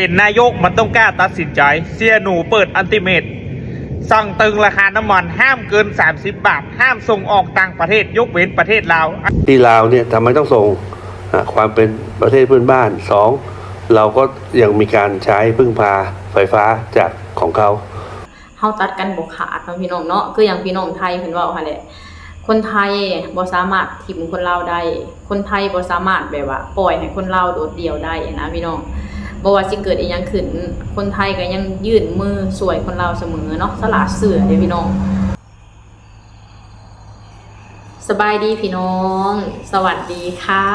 ເປັນນາຍົກມັນຕ້ອງກ້າຕັດສິນໃຈ. ເສຍໜູເປີດອັນຕິເມດ ສັ່ງຕຶງລາຄານ້ຳມັນ ຫ້າມເກີນສາມສິບບາດ, ຫ້າມສົ່ງອອກຕ່າງປະເທດ ຍົກເວັ້ນປະເທດລາວ. ທີ່ລาวเนี่ยทำไมต้องส่ง อ่ะ ความเป็นประเทศเพื่อนบ้าน สอง เราก็ยังมีการใช้พึ่งพาไฟฟ้าจากของเขา. ເຮົາຕັດກັນບໍ່ຂາດເນາະ ພີ່ນ້ອງເນາະ. ຄືຢ່າງພີ່ນ້ອງໄທເພິ່ນເວົ້າຫັ້ນແຫຼະ, ຄົນໄທບໍ່ສາມາດຖິ້ມຄົນລາວໄດ້, ຄົນໄທບໍ່ສາມາດແບບວ່າປ່ອຍໃຫ້ຄົນລາວໂດດດ່ຽວໄດ້ນະ ພີ່ນ້ອງ. ບໍ່ວ່າຊິເກີດອີ່ຫຍັງຂຶ້ນ ຄົນໄທກໍຍັງຍື່ນມືຊ່ວຍຄົນລາວສະເໝີເນາະ. ສະຫຼາເຊື່ອເດ້ ພີ່ນ້ອງ. ສະບາຍດີພີ່ນ້ອງ, ສະຫວັດດີຄ່ະ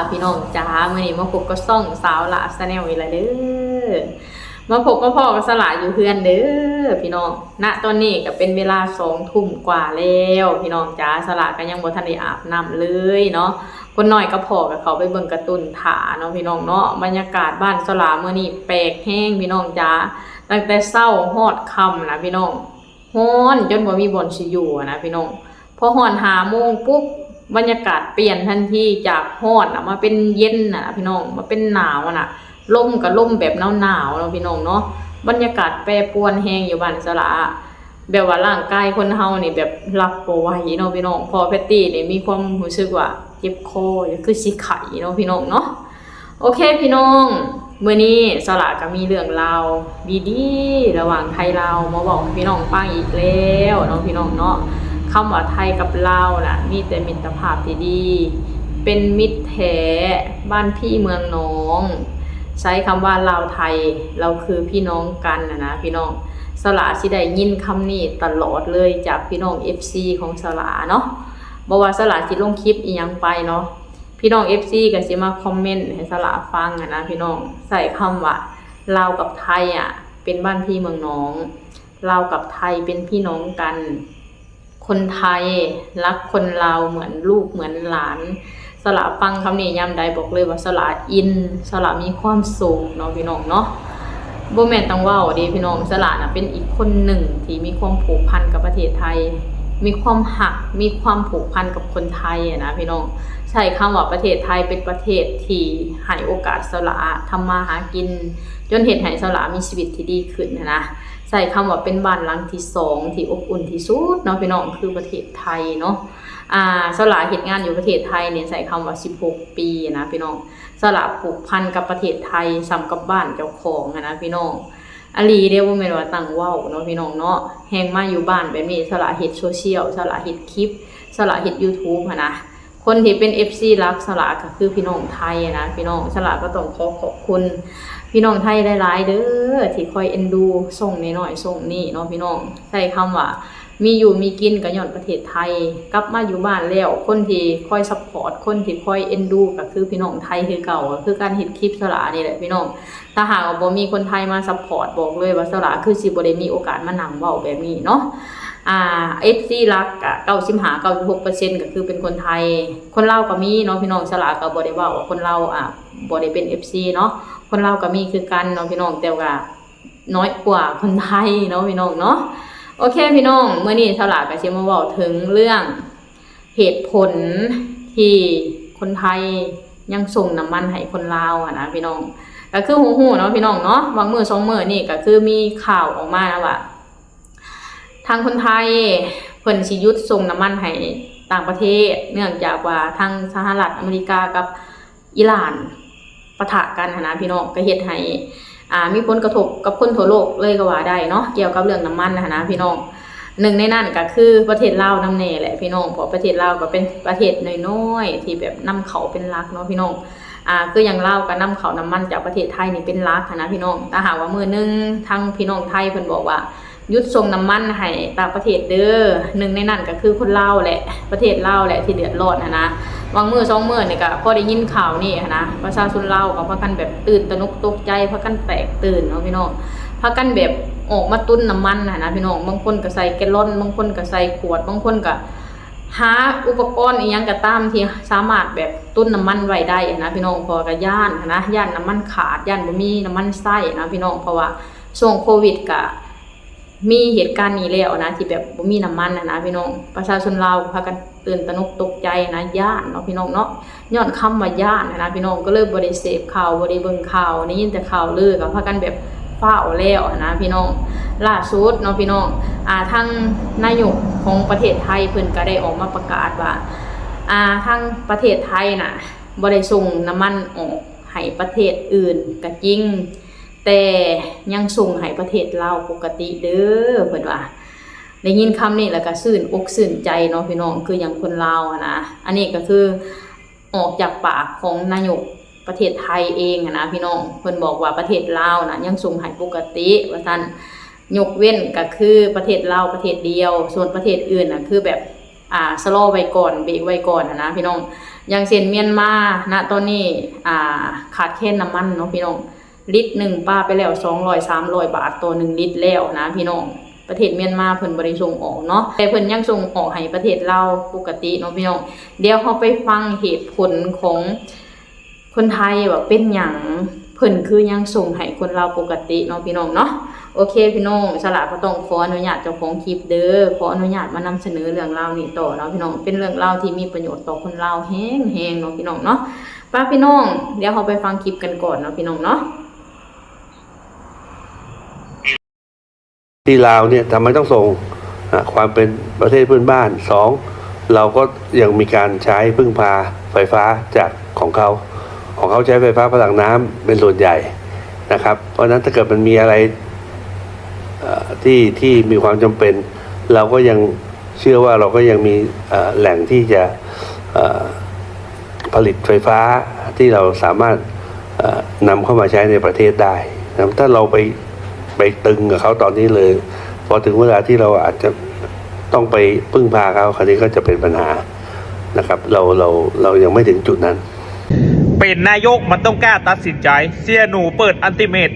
ພີ່ນ້ອງຈ໋າ. ມື້ນີ້ມາພົບກັບຊ່ອງສາວຫຼ້າ Channel ອີກແລ້ວເດີ້. ມາພົບມາພໍ້ກັບສະຫຼາຢູ່ເຮືອນເດີ້ພີ່ນ້ອງ. ນະຕອນນີ້ກໍເປັນເວລາສອງທຸ່ມກວ່າແລ້ວພີ່ນ້ອງຈ໋າ. ສະຫຼາກໍຍັງບໍ່ທັນໄດ້ອາບນ້ຳເລີຍເນາະ. ຄົນນ້ອຍກັບພໍ່ກໍເຂົ້າໄປເບິ່ງກາຕູນຖ້າເນາະ ພີ່ນ້ອງເນາະ. ບັນຍາກາດບ້ານສະຫຼາມື້ນີ້ແປກແຮງພີ່ນ້ອງຈ໋າ. ຕັ້ງແຕ່ເຊົ້າຮອດຄ່ຳນະພີ່ນ້ອງ. ຮ້ອນຈົນບໍ່ມີບ່ອນຊິຢູ່ຫັ້ນນະພີ່ນ້ອງ. ພໍຮອດຫ້າໂມງປຸບ ບັນຍາກາດປ່ຽນທັນທີ, ຈາກຮ້ອນນະມາເປັນເຢັນນະພີ່ນ້ອງ, ມາເປັນໜາວນະ. ລົມກໍລົມແບບໜາວໆເນາະ ພີ່ນ້ອງເນາະ. ບັນຍາກາດແປປວນແຮງຢູ່ບ້ານສະຫຼາ, ແບບວ່າຮ່າງກາຍຄົນເຮົານີ້ແບບຮັບບໍ່ໄຫວເນາະ ພີ່ນ້ອງ. ພໍ່ແພັດຕີ້ນີ້ມີຄວາມຮູ້ສຶກວ່າເຈັບຄໍ ຄືຊິໄຂ້ເນາະ ພີ່ນ້ອງເນາະ. ໂອເຄພີ່ນ້ອງ, ມື້ນີ້ສະຫຼາກໍມີເລື່ອງລາວດີໆລະຫວ່າງໄທລາວມາເວົ້າໃຫ້ພີ່ນ້ອງຟັງອີກແລ້ວເນາະ ພີ່ນ້ອງເນາະ. ຄຳວ່າໄທກັບລາວນະ ມີແຕ່ມິດຕະພາບທີ່ດີ, ເປັນມິດແທ້ ບ້ານພີ່ເມືອງນ້ອງ. ໃຊ້ຄຳວ່າລາວໄທ ເຮົາຄືພີ່ນ້ອງກັນນະນະ ພີ່ນ້ອງ. ສະຫຼາຊິໄດ້ຍິນຄຳນີ້ຕະຫຼອດເລີຍຈາກພີ່ນ້ອງ ເອັຟຊີ ຂອງສະຫຼາເນາະ. ບໍ່ວ່າສະຫຼາຊິລົງຄລິບອີ່ຫຍັງໄປເນາະ, ພີ່ນ້ອງ ເອັຟຊີ ກໍຊິມາຄອມເມັນໃຫ້ສະຫຼາຟັງຫັ້ນນະ ພີ່ນ້ອງ. ໃຊ້ຄຳວ່າລາວກັບໄທອະ ເປັນບ້ານພີ່ເມືອງນ້ອງ, ລາວກັບໄທເປັນພີ່ນ້ອງກັນ, ຄົນໄທຮັກຄົນລາວເໝືອນລູກເໝືອນຫຼານ. ສະຫຼາຟັງຄຳນີ້ຍາມໃດ ບອກເລີຍວ່າສະຫຼາອິນ, ສະຫຼາມີຄວາມສຸກເນາະ ພີ່ນ້ອງເນາະ. ບໍ່ແມ່ນຕ້ອງເວົ້າເດ້ ພີ່ນ້ອງ, ສະຫຼານະເປັນອີກຄົນໜຶ່ງທີ່ມີຄວາມຜູກພັນກັບປະເທດໄທ, ມີຄວາມຮັກ ມີຄວາມຜູກພັນກັບຄົນໄທຫັ້ນນະ ພີ່ນ້ອງ. ໃຊ້ຄຳວ່າປະເທດໄທເປັນປະເທດທີ່ໃຫ້ໂອກາດສະຫຼາທຳມາຫາກິນ ຈົນເຮັດໃຫ້ສະຫຼາມີຊີວິດທີ່ດີຂຶ້ນຫັ້ນນະ. ໃຊ້ຄຳວ່າເປັນບ້ານຫຼັງທີສອງທີ່ອົບອຸ່ນທີ່ສຸດເນາະ ພີ່ນ້ອງ, ຄືປະເທດໄທເນາະ. ອ່າ ສະຫຼາເຮັດງານຢູ່ປະເທດໄທນີ້ ໃຊ້ຄຳວ່າສິບຫົກປີນະ ພີ່ນ້ອງ. ສະຫຼາຜູກພັນກັບປະເທດໄທສ່ຳກັບບ້ານເຈົ້າຂອງຫັ້ນນະ ພີ່ນ້ອງ. ອີ່ຫຼີເດ້, ບໍ່ແມ່ນວ່າຕັ້ງເວົ້າເນາະ ພີ່ນ້ອງເນາະ. ແຮ່ງມາຢູ່ບ້ານແບບນີ້ ສະຫຼາເຮັດໂຊຊຽວ, ສະຫຼາເຮັດຄລິບ, ສະຫຼາເຮັດ YouTube ຫັ້ນນະ. ຄົນທີ່ເປັນ ເອັຟຊີ ຫຼັກສະຫຼາກໍຄືພີ່ນ້ອງໄທນະ ພີ່ນ້ອງ. ສະຫຼາກໍຕ້ອງຂໍຂອບຄຸນພີ່ນ້ອງໄທຫຼາຍໆເດີ້ ທີ່ຄອຍເອັນດູຊ່ອງນ້ອຍໆຊ່ອງນີ້ເນາະ ພີ່ນ້ອງ. ໃຊ້ຄຳວ່າມີຢູ່ມີກິນກໍຍ້ອນປະເທດໄທ. ກັບມາຢູ່ບ້ານແລ້ວ ຄົນທີ່ຄອຍຊັບພອດ ຄົນທີ່ຄອຍເອັນດູ ກໍຄືພີ່ນ້ອງໄທຄືເກົ່າ, ກໍຄືການເຮັດຄລິບສະຫຼານີ້ແຫຼະ ພີ່ນ້ອງ. ຖ້າຫາກວ່າບໍ່ມີຄົນໄທມາຊັບພອດ ບອກເລີຍວ່າສະຫຼາຄືຊິບໍ່ໄດ້ມີໂອກາດມານັ່ງເວົ້າແບບນີ້ເນາະ. ອ່າ ເອັຟຊີ ຫຼັກກະເກົ້າສິບຫ້າ ເກົ້າສິບຫົກເປີເຊັນ ກໍຄືເປັນຄົນໄທ. ຄົນລາວກໍມີເນາະ ພີ່ນ້ອງ. ສະຫຼາກໍບໍ່ໄດ້ເວົ້າວ່າຄົນລາວ ອ່າ ບໍ່ໄດ້ເປັນ ເອັຟຊີ ເນາະ, ຄົນລາວກໍມີຄືກັນເນາະ ພີ່ນ້ອງ, ແຕ່ວ່ານ້ອຍກວ່າຄົນໄທເນາະ ພີ່ນ້ອງເນາະ. ໂອເຄ ພີ່ນ້ອງ, ມື້ນີ້ສະຫຼາກໍຊິມາເວົ້າເຖິງເລື່ອງ ເຫດຜົນທີ່ຄົນໄທຍັງສົ່ງນ້ຳມັນໃຫ້ຄົນລາວຫັ້ນນະ ພີ່ນ້ອງ. ກໍຄືຮູ້ໆເນາະ ພີ່ນ້ອງເນາະ, ຫວ່າງມື້ສອງມື້ນີ້ກໍຄືມີຂ່າວອອກມານະວ່າ ທາງຄົນໄທເພິ່ນຊິຢຸດສົ່ງນ້ຳມັນໃຫ້ຕ່າງປະເທດ ເນື່ອງຈາກວ່າທາງສະຫະລັດອາເມລິກາກັບ ອີຣານປະທະກັນຫັ້ນນະ ພີ່ນ້ອງ, ກໍເຮັດໃຫ້ ອ່າ ມີຜົນກະທົບກັບຄົນທົ່ວໂລກເລີຍກໍວ່າໄດ້ເນາະ ກ່ຽວກັບເລື່ອງນ້ຳມັນຫັ້ນນະ ພີ່ນ້ອງ. ໜຶ່ງໃນນັ້ນກໍຄືປະເທດລາວນຳແດ່ແຫຼະ ພີ່ນ້ອງ, ເພາະປະເທດລາວກໍເປັນປະເທດນ້ອຍໆທີ່ແບບນຳເຂົ້າເປັນຫຼັກເນາະ ພີ່ນ້ອງ. ອ່າ ຄືຢ່າງລາວກໍນຳເຂົ້ານ້ຳມັນຈາກປະເທດໄທນີ້ເປັນຫຼັກຫັ້ນນະ ພີ່ນ້ອງ. ຖ້າຫາກວ່າມື້ໜຶ່ງທາງພີ່ນ້ອງໄທເພິ່ນບອກວ່າ ຢຸດສົ່ງນ້ຳມັນໃຫ້ຕ່າງປະເທດເດີ້, ໜຶ່ງໃນນັ້ນກໍຄືຄົນລາວແຫຼະ ປະເທດລາວແຫຼະທີ່ເດືອດຮ້ອນຫັ້ນນະ. ຫວ່າງມື້ສອງມື້ນີ້ກໍພໍໄດ້ຍິນຂ່າວນີ້ຫັ້ນນະ, ປະຊາຊົນລາວກໍພາກັນແບບຕື່ນຕະໜົກຕົກໃຈ, ພາກັນແຕກຕື່ນເນາະ ພີ່ນ້ອງ, ພາກັນແບບອອກມາຕຸນນ້ຳມັນຫັ້ນນະ ພີ່ນ້ອງ. ບາງຄົນກໍໃສ່ແກລອນ, ບາງຄົນກໍໃສ່ຂວດ, ບາງຄົນກໍຫາອຸປະກອນອີ່ຫຍັງກໍຕາມທີ່ສາມາດແບບຕຸນນ້ຳມັນໄວ້ໄດ້ຫັ້ນນະ ພີ່ນ້ອງ, ເພາະວ່າກໍຢ້ານຫັ້ນນະ, ຢ້ານນ້ຳມັນຂາດ, ຢ້ານບໍ່ມີນ້ຳມັນໃຊ້ນະ ພີ່ນ້ອງ. ເພາະວ່າຊ່ວງໂຄວິດກໍ ມີເຫດການນີ້ແລ້ວນະ ທີ່ແບບບໍ່ມີນ້ຳມັນຫັ້ນນະ ພີ່ນ້ອງ, ປະຊາຊົນລາວກໍພາກັນ ຕື່ນຕະໜົກຕົກໃຈນະ ຢ້ານເນາະພີ່ນ້ອງເນາະ. ຍ້ອນຄຳວ່າຢ້ານຫັ້ນນະພີ່ນ້ອງ ກໍເລີຍບໍ່ໄດ້ເສບຂ່າວ ບໍ່ໄດ້ເບິ່ງຂ່າວ ໄດ້ຍິນແຕ່ຂ່າວລື ກໍພາກັນແບບຟ້າວແລ້ວຫັ້ນນະພີ່ນ້ອງ. ລ່າສຸດເນາະພີ່ນ້ອງ ອ່າ ທາງນາຍົກຂອງປະເທດໄທເພິ່ນກໍໄດ້ອອກມາປະກາດວ່າ ອ່າ ທາງປະເທດໄທນະ ບໍ່ໄດ້ສົ່ງນ້ຳມັນອອກໃຫ້ປະເທດອື່ນກໍຈິງ ແຕ່ຍັງສົ່ງໃຫ້ປະເທດລາວປົກກະຕິເດີ້ ເພິ່ນວ່າ. ໄດ້ຍິນຄຳນີ້ແລ້ວກໍຊື່ນອົກຊື່ນໃຈເນາະພີ່ນ້ອງ ຄືຫຍັງຄົນລາວຫັ້ນນະ. ອັນນີ້ກໍຄືອອກຈາກປາກຂອງນາຍົກປະເທດໄທເອງຫັ້ນນະພີ່ນ້ອງ ເພິ່ນບອກວ່າປະເທດລາວນະຍັງສົ່ງໃຫ້ປົກກະຕິວ່າຊັ້ນ ຍົກເວັ້ນກໍຄືປະເທດລາວປະເທດດຽວ ສ່ວນປະເທດອື່ນນະຄືແບບ ອ່າ ຊະລໍໄວ້ກ່ອນ ເບຣກໄວ້ກ່ອນຫັ້ນນະພີ່ນ້ອງ. ຢ່າງເຊັ່ນມຽນມານະ ຕອນນີ້ ອ່າ ຂາດແຄນນ້ຳມັນເນາະພີ່ນ້ອງ ລິດໜຶ່ງປາໄປແລ້ວສອງຮ້ອຍ ສາມຮ້ອຍບາດຕໍ່ໜຶ່ງລິດແລ້ວນະພີ່ນ້ອງ. ປະເທດມຽນມາເພິ່ນບໍ່ໄດ້ສົ່ງອອກເນາະ ແຕ່ເພິ່ນຍັງສົ່ງອອກໃຫ້ປະເທດລາວປົກກະຕິເນາະພີ່ນ້ອງ. ດຽວເຮົາໄປຟັງເຫດຜົນຂອງຄົນໄທວ່າເປັນຫຍັງເພິ່ນຄືຍັງສົ່ງໃຫ້ຄົນລາວປົກກະຕິເນາະພີ່ນ້ອງເນາະ. ໂອເຄພີ່ນ້ອງ ສະຫຼາກໍຕ້ອງຂໍອະນຸຍາດເຈົ້າຂອງຄລິບເດີ້ ຂໍອະນຸຍາດມານຳສະເໜີເລື່ອງລາວນີ້ຕໍ່ເນາະພີ່ນ້ອງ. ເປັນເລື່ອງລາວທີ່ມີປະໂຫຍດຕໍ່ຄົນລາວແຮງໆເນາະພີ່ນ້ອງເນາະ. ໄປພີ່ນ້ອງ ດຽວເຮົາໄປຟັງຄລິບກັນກ່ອນເນາະພີ່ນ້ອງເນາະ. ທີ່ลาวเนี่ยทำไมต้องส่ง อ่ะ ความเป็นประเทศเพื่อนบ้าน สอง เราก็ยังมีการใช้พึ่งพาไฟฟ้าจากของเขา ของเขาใช้ไฟฟ้าพลังน้ำเป็นส่วนใหญ่นะครับ เพราะฉะนั้นถ้าเกิดมันมีอะไร เอ่อ ที่ ที่มีความจำเป็น เราก็ยัง เชื่อว่าเราก็ยังมี เอ่อ แหล่งที่จะ เอ่อ ผลิตไฟฟ้าที่เราสามารถ เอ่อ นำเข้ามาใช้ในประเทศได้นะ ถ้าเราไป ไปตึงกับเขาตอนนี้เลย พอถึงเวลาที่เราอาจจะต้องไปพึ่งพาเขา คราวนี้ก็จะเป็นปัญหานะครับ เรา เรา เรายังไม่ถึงจุดนั้น ເປັນນາຍົກມັນຕ້ອງກ້າຕັດສິນໃຈ ເສຍໜູເປີດອັນຕິເມດ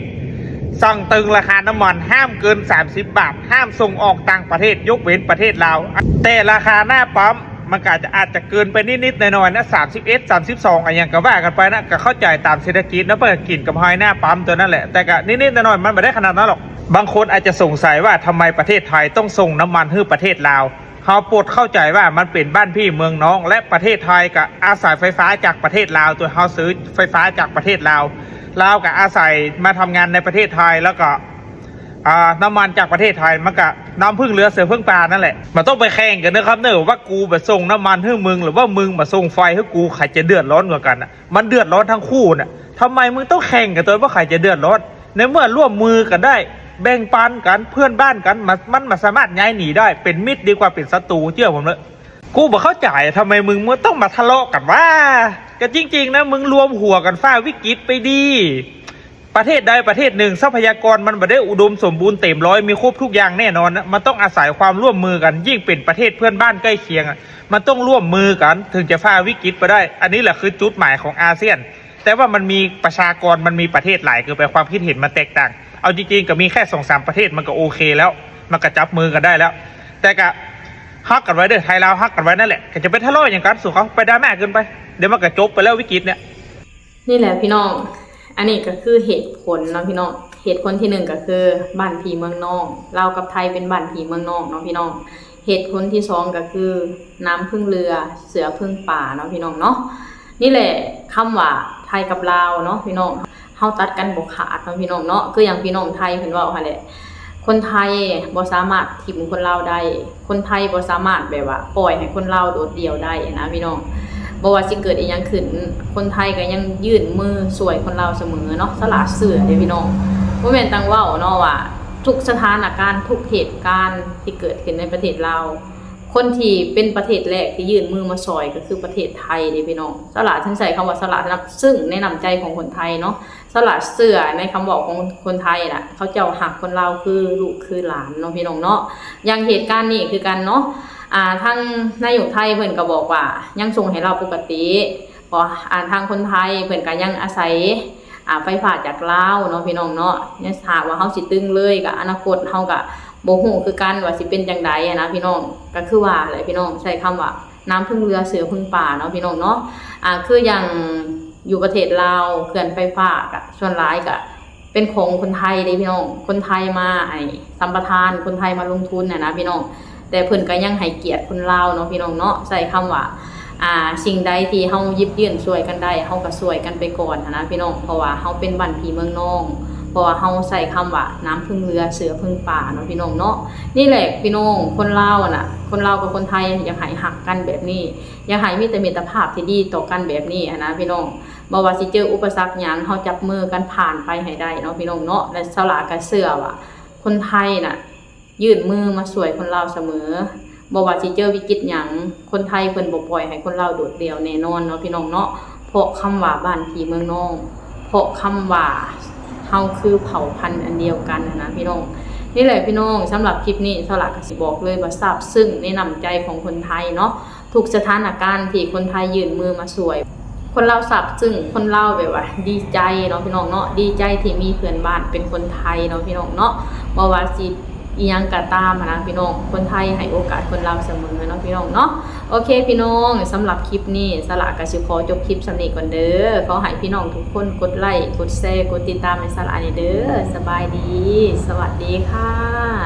ສັ່ງຕຶງລາຄານ້ຳມັນຫ້າມເກີນສາມສິບບາດ ຫ້າມສົ່ງອອກຕ່າງປະເທດ ຍົກເວັ້ນປະເທດລາວ ແຕ່ລາຄາໜ້າປ້ຳ ມັນກໍອາດຈະ ອາດຈະເກີນໄປນິດໆໜ້ອຍໆນະ ສາມສິບເອັດ ສາມສິບສອງ ອາຫຍັງກໍວ່າກັນໄປນະ ກໍເຂົ້າໃຈຕາມເສດຖະກິດເນາະ ເພິ່ນກໍກິນກຳໄຮໜ້າປ້ຳຕົວນັ້ນແຫຼະ ແຕ່ກໍນິດໆໜ້ອຍໆ ມັນບໍ່ໄດ້ຂະໜາດນັ້ນດອກ. ບາງຄົນອາດຈະສົງໄສວ່າ ທຳໄມປະເທດໄທຕ້ອງສົ່ງນ້ຳມັນໃຫ້ປະເທດລາວ? ເຮົາປົດເຂົ້າໃຈວ່າມັນເປັນບ້ານພີ່ເມືອງນ້ອງ ແລະ ປະເທດໄທກໍອາໄສໄຟຟ້າຈາກປະເທດລາວ ຕົວເຮົາຊື້ໄຟຟ້າຈາກປະເທດລາວ ລາວກໍອາໄສມາທຳງານໃນປະເທດໄທ ແລ້ວກໍ ອ່າ ນ້ຳມັນຈາກປະເທດໄທ ມັນກໍນ້ຳເພິ່ງເຮືອເສືອເພິ່ງປ່ານັ້ນແຫຼະ. ມັນຕ້ອງໄປແຂ່ງກັນເດີຄັບເນີ ວ່າກູມາສົ່ງນ້ຳມັນໃຫ້ມຶງ ຫຼືວ່າມຶງມາສົ່ງໄຟໃຫ້ກູ ໃຜຈະເດືອດຮ້ອນກວ່າກັນນະ? ມັນເດືອດຮ້ອນທັງຄູ່ນະ. ທຳໄມມຶງຕ້ອງແຂ່ງກັນຕົວ ວ່າໃຜຈະເດືອດຮ້ອນ? ໃນເມື່ອຮ່ວມມືກັນໄດ້ ແບ່ງປັນກັນ ເພື່ອນບ້ານກັນ ມັນ ມັນສາມາດຍ້າຍໜີໄດ້ ເປັນມິດດີກວ່າເປັນສັດຕູ ເຊື່ອຜົມເລີຍ. ກູບໍ່ເຂົ້າໃຈ ທຳໄມມຶງ ມຶງຕ້ອງມາທະເລາະກັນວະ? ກໍຈິງໆນະ ມຶງລວມຫົວກັນຝ່າວິກິດໄປດີ. ປະເທດໃດປະເທດໜຶ່ງ ຊັບພະຍາກອນມັນບໍ່ໄດ້ອຸດົມສົມບູນເຕັມຮ້ອຍ ມີຄົບທຸກຢ່າງແນ່ນອນນະ ມັນຕ້ອງອາໄສຄວາມຮ່ວມມືກັນ ຍິ່ງເປັນປະເທດເພື່ອນບ້ານໃກ້ຄຽງ ມັນຕ້ອງຮ່ວມມືກັນ ເຖິງຈະຝ່າວິກິດໄປໄດ້. ອັນນີ້ແຫຼະຄືຈຸດໝາຍຂອງອາຊຽນ. ແຕ່ວ່າມັນມີປະຊາກອນ ມັນມີປະເທດຫຼາຍເກີນໄປ ຄວາມຄິດເຫັນມັນແຕກຕ່າງ. ເອົາຈິງໆກໍມີແຄ່ສອງສາມປະເທດ ມັນກໍໂອເຄແລ້ວ ມັນກໍຈັບມືກັນໄດ້ແລ້ວ. ແຕ່ກໍຮັກກັນໄວ້ເດີ້ ໄທລາວຮັກກັນໄວ້ນັ້ນແຫຼະ ກໍຈະໄປທະເລາະຫຍັງກັນສູ່ເຂົາ ໄປດຣາມາເກີນໄປ ດຽວມັນກໍຈົບໄປແລ້ວວິກິດເນີ້ຍ. ນີ້ແຫຼະພີ່ນ້ອງ ອັນນີ້ກໍຄືເຫດຜົນເນາະພີ່ນ້ອງ. ເຫດຜົນທີໜຶ່ງກໍຄືບ້ານພີ່ເມືອງນ້ອງ ລາວກັບໄທເປັນບ້ານພີ່ເມືອງນ້ອງເນາະພີ່ນ້ອງ. ເຫດຜົນທີສອງກໍຄືນ້ຳເພິ່ງເຮືອເສືອເພິ່ງປ່າເນາະພີ່ນ້ອງເນາະ. ນີ້ແຫຼະ ຄຳວ່າໄທກັບລາວເນາະພີ່ນ້ອງ ເຮົາຕັດກັນບໍ່ຂາດເນາະພີ່ນ້ອງເນາະ. ຄືຢ່າງພີ່ນ້ອງໄທເພິ່ນເວົ້າຫັ້ນແຫຼະ ຄົນໄທບໍ່ສາມາດຖິ້ມຄົນລາວໄດ້ ຄົນໄທບໍ່ສາມາດແບບວ່າປ່ອຍໃຫ້ຄົນລາວໂດດດ່ຽວໄດ້ນະພີ່ນ້ອງ. ບໍ່ວ່າຊິເກີດອີ່ຫຍັງຂຶ້ນ ຄົນໄທກໍຍັງຍື່ນມືຊ່ວຍຄົນລາວສະເໝີເນາະ. ສະຫຼາເຊື່ອເດ້ພີ່ນ້ອງ ບໍ່ແມ່ນຕັ້ງເວົ້າເນາະວ່າ ທຸກສະຖານະການ ທຸກເຫດການທີ່ເກີດຂຶ້ນໃນປະເທດລາວ ຄົນທີ່ເປັນປະເທດແລກທີ່ຍື່ນມືມາຊ່ອຍກໍຄືປະເທດໄທເດ້ພີ່ນ້ອງ. ສະຫຼາເຖິງໃຊ້ຄຳວ່າສະຫຼາ ຊຶ່ງໃນນ້ຳໃຈຂອງຄົນໄທເນາະ. ສະຫຼາເຊື່ອໃນຄຳເວົ້າຂອງຄົນໄທນະ ເຂົາເຈົ້າຮັກຄົນລາວຄືລູກຄືຫຼານເນາະພີ່ນ້ອງເນາະ. ຢ່າງເຫດການນີ້ຄືກັນເນາະ ອ່າ ທາງນາຍົກໄທເພິ່ນກໍບອກວ່າຍັງສົ່ງໃຫ້ລາວປົກກະຕິ ເພາະ ອ່າ ທາງຄົນໄທເພິ່ນກໍຍັງອາໄສ ອ່າ ໄຟຟ້າຈາກລາວເນາະພີ່ນ້ອງເນາະ. ຍັງຖ້າວ່າເຮົາຊິຕຶງເລີຍ ກໍອະນາຄົດເຮົາກໍບໍ່ຮູ້ຄືກັນວ່າຊິເປັນຈັ່ງໃດຫັ້ນນະພີ່ນ້ອງ. ກໍຄືວ່າແຫຼະພີ່ນ້ອງ ໃຊ້ຄຳວ່າ ນ້ຳເພິ່ງເຮືອເສືອເພິ່ງປ່າເນາະພີ່ນ້ອງເນາະ. ອ່າ ຄືຢ່າງຢູ່ປະເທດລາວ ເຂື່ອນໄຟຟ້າກະສ່ວນຫຼາຍກະເປັນຂອງຄົນໄທເດ້ພີ່ນ້ອງ. ຄົນໄທມາໃຫ້ສຳປະທານ ຄົນໄທມາລົງທຶນຫັ້ນນະພີ່ນ້ອງ. ແ ແຕ່ເພິ່ນກໍຍັງໃຫ້ກຽດຄົນລາວເນາະ ພີ່ນ້ອງເນາະ. ໃຊ້ຄຳວ່າ ອ່າ ສິ່ງໃດທີ່ເຮົາຢິບຍື່ນຊ່ວຍກັນໄດ້ ເຮົາກໍຊ່ວຍກັນໄປກ່ອນຫັ້ນນະ ພີ່ນ້ອງ, ເພາະວ່າເຮົາເປັນບ້ານພີ່ເມືອງນ້ອງ, ເພາະວ່າເຮົາໃຊ້ຄຳວ່າ ນ້ຳເພິ່ງເຮືອ ເສືອເພິ່ງປ່າເນາະ ພີ່ນ້ອງເນາະ. ນີ້ແຫຼະ ພີ່ນ້ອງ, ຄົນລາວຫັ້ນນະ ຄົນລາວກັບຄົນໄທ ຢາກໃຫ້ຮັກກັນແບບນີ້, ຢາກໃຫ້ມີແຕ່ມິດຕະພາບທີ່ດີຕໍ່ກັນແບບນີ້ຫັ້ນນະ ພີ່ນ້ອງ. ບໍ່ວ່າຊິເຈີອຸປະສັກຫຍັງ ເຮົາຈັບມືກັນຜ່ານໄປໃຫ້ໄດ້ເນາະ ພີ່ນ້ອງເນາະ. ແລະ ສາວຫຼ້າກໍເຊື່ອວ່າ ຄົນໄທນະ ຍື່ນມືມາຊ່ວຍຄົນລາວສະເໝີ. ບໍ່ວ່າຊິເຈີວິກິດຫຍັງ, ຄົນໄທເພິ່ນບໍ່ປ່ອຍໃຫ້ຄົນລາວໂດດດ່ຽວແນ່ນອນເນາະ ພີ່ນ້ອງເນາະ. ເພາະຄຳວ່າບ້ານພີ່ເມືອງນ້ອງ, ເພາະຄຳວ່າເຮົາຄືເຜົ່າພັນອັນດຽວກັນຫັ້ນນະ ພີ່ນ້ອງ. ນີ້ແຫຼະ ພີ່ນ້ອງ, ສຳລັບຄລິບນີ້ ສາວຫຼ້າກໍຊິບອກເລີຍວ່າ ຊາບຊຶ້ງໃນນ້ຳໃຈຂອງຄົນໄທເນາະ. ທຸກສະຖານະການທີ່ຄົນໄທຍື່ນມືມາຊ່ວຍ, ຄົນລາວຊາບຊຶ້ງ, ຄົນລາວແບບວ່າດີໃຈເນາະ ພີ່ນ້ອງເນາະ, ດີໃຈທີ່ມີເພື່ອນບ້ານເປັນຄົນໄທເນາະ ພີ່ນ້ອງເນາະ. ບໍ່ວ່າຊິອີ່ຫຍັງກໍຕາມຫັ້ນນະ ພີ່ນ້ອງ, ຄົນໄທໃຫ້ໂອກາດຄົນລາວສະເໝີເນາະ ພີ່ນ້ອງເນາະ. ໂອເຄ ພີ່ນ້ອງ, ສຳລັບຄລິບນີ້ ສາວຫຼ້າກໍຊິຂໍຈົບຄລິບສ່ຳນີ້ກ່ອນເດີ. ຂໍໃຫ້ພີ່ນ້ອງທຸກຄົນກົດໄລ, ກົດແຊ, ກົດຕິດຕາມໃຫ້ສາວຫຼ້າແດ່ເດີ. ສະບາຍດີ, ສະຫວັດດີຄ່ະ.